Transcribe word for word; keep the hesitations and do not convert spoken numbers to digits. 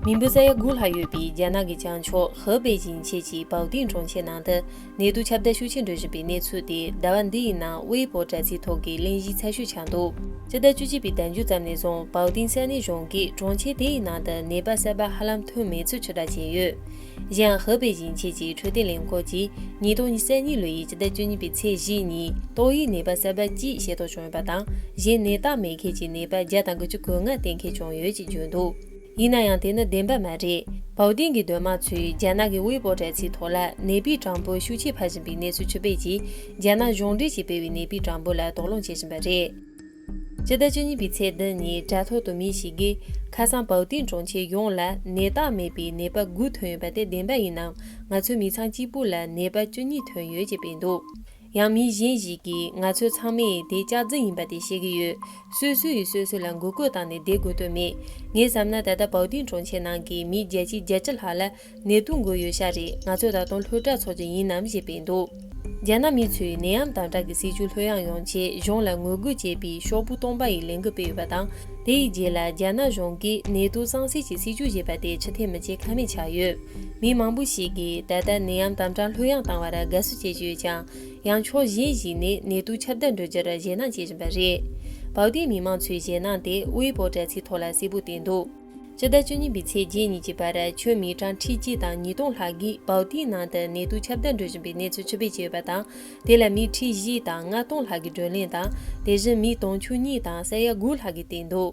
མི་འབོར་ས་ཡ་དགུ་ལྷག་ཡོད་པའི་རྒྱ་ནག་གི་བྱང་ཕྱོགས་ཧེ་པེ་ཞིང་ཆེན་གྱི་པའོ་ཏིན་གྲོང་ཁྱེར་ནང་དུ་ནེ་ཏུ་ཁྱབ་གདལ་ཤུགས་ཆེན་འགྲོ་བཞིན་པའི་གནས་ཚུལ་དེ་ཟླ་བ་འདིའི་ནང་ཝེ་པོ་དྲ་ཚིགས་ཐོག་གི་གླེང་གཞི་ཚ་ཤོས་ཆགས་འདུག་སྤྱི་ཟླ་བཅུ་གཅིག་པའི་ཟླ་མཇུག་ཙམ་ནས་བཟུང་པའོ་ཏིན་ས་གནས་གཞུང་གིས་གྲོང་ཁྱེར་དེའི་ནང་དུ་ནད་པ་གསར་པ་ཧ་ལམ་ཐོན་མེད་ཚུལ་ཕྱིར་བསྒྲགས་བྱས་ཡོད། གཞན་ཡང་ཧེ་པེ་ཞིང་ཆེན་གྱི་འཕྲོད་བསྟེན་ལས་ཁུངས་ཀྱིས་ཉིས་སྟོང་ཉི་ཤུ་རྩ་གཉིས་ལོ་ཡི་སྤྱི་ཟླ་བཅུ་གཉིས་པའི་ཚེས་བཞི་ཉིན་ཏོག་དབྱིབས་ནད་པ་གསར་པ་གཅིག་ཤེས་རྟོགས་བྱུང་ཡོད་པ་དང་། གཞན་ནད་རྟགས་མེད་མཁན་གྱི་ནད་པ་བརྒྱ་དང་དགུ་བཅུ་གོ་ལྔ་བསྟེན་མཁན་བྱུང་ཡོད་ཅེས་བརྗོད་འདུག་ཡིན་ན་ཡང་དེ་ནི་བདེན་པ་མ་རེད། པའོ་ཏིན་གྱི་སྡོད་དམངས་ཚོས་རྒྱ་ནག་གི་ཝེ་པོ་དྲ་ཚིགས་ཐོག་ལ་ནད་པའི་གྲངས་འབོར་ཤུགས་ཆེ་འཕར་བཞིན་པའི་གནས་ཚུལ་ཕྱིར་སྤེལ་གྱིས། རྒྱ་ནག་གཞུང་འབྲེལ་གྱིས་སྤེལ་བའི་ནད་པའི་གྲངས་འབོར་ལ་དོགས་སློང་བྱེད་བཞིན་པ་རེད། སྤྱི་ཟླ་བཅུ་གཉིས་པའི་ཚེས་བདུན་ཉིན་དྲ་ཐོག་ཏུ་མི་ཞིག་གིས། ཁ་སང་པའོ་ཏིན་གྲོང་ཁྱེར་ཡོངས་ལ་ནད་རྟགས་མེད་པའི་ནད་པ་དགུ་ཐོན་ཡོད་པ་དེ་བདེན་པ་ཡིན་ནམ། ང་ཚོའི་མི་ཚང་གཅིག་པུ་ལ་ནད་པ་བཅུ་གཉིས་ཐོན་ཡོད་ཅེས་སྤེལ་འདུག་ཡང་མི་གཞན་ཞིག་གིས། ང་ཚོའི་ཚང་མས་དེ་སྐྱག་རྫུན་ཡིན་པ་དེ་ཤེས་ཀྱི་ཡོད། སོ་སོ་ཡིས་སོ་སོ་ལ་མགོ་སྐོར་བཏང་ནས་བསྡད་དགོས་དོན་མེད། ངས་བསམ་ན་ད་ལྟ་པའོ་ཏིན་གྲོང་ཁྱེར་ནང་གི་མི་བརྒྱ་ཆའི་བརྒྱད་ཅུ་ལྷག་ལ་ནད་དུག་འགོས་ཡོད་ཤག་རེད། ང་ཚོ་ད་དུང་ལྷོད་དྲགས་ཚོར་གྱི་ཡིན་ནམ་ཞེས་སྤེལ་འདུག་རྒྱ་ནག་མི་ཚོས་ནད་ཡམས་དམ་དྲག་གི་སྲིད་ཇུས་ལྷོད་ཡངས་ཡོང་ཆེད་གཞུང་ལ་ངོ་རྒོལ་བྱེད་པའི་ཤོག་བུ་སྟོང་པ་ཡི་ལས་འགུལ་སྤེལ་ཡོད་པ་དང་། དེ་ཡི་རྗེས་ལ་རྒྱ་ནག་གཞུང་གིས་ནད་དུག་གཙང་སེལ་གྱི་སྲིད་ཇུས་བཞེས་པ་དེ་ཕྱིར་འཐེན་མི་བྱེད་ཁ་མེད་ཆགས་ཡོད། མི་མང་པོ་ཞིག་གིས་ད་ལྟ་ནད་ཡམས་དམ་དྲག་ལྷོད་ཡངས་བཏང་བར་དགའ་བསུ་བྱེད་ཀྱི་ཡོད་ཀྱང་། ཡང་ཕྱོགས་གཞན་ཞིག་ནས་ནད་དུག་ཁྱབ་གདལ་འགྲོ་རྒྱུར་ཞེད་སྣང་བྱེད་བཞིན་པ་རེད། པའོ་ཏིའི་མི་མང་ཚོའི་ཞེད་སྣང་དེ་ཝེ་པོ་དྲ་ཚིགས་ཐོག་ལ་གསལ་པོ་བསྟན་འདུག་སྤྱི་ཟླ་བཅུ་གཉིས་པའི་ཚེས་བརྒྱད་ཉིན་གྱི་བར་ཆོས་མི་གྲངས་ཁྲི་གཅིག་དང་ཉིས་སྟོང་ལྷག་གིས་པའོ་ཏིའི་ནང་དུ་ནད་དུག་ཁྱབ་གདལ་འགྲོ་བཞིན་པའི་གནས་ཚུལ་ཕྱིར་སྤེལ་བྱས་ཡོད་པ་དང་། དེ་ལ་མི་ཁྲི་བཞི་དང་ལྔ་སྟོང་ལྷག་གིས་བགྲོ་གླེང་དང་། དེ་བཞིན་མི་དུང་ཕྱུར་གཉིས་དང་ས་ཡ་དགུ་ལྷག་གིས་བསྟེན་འདུག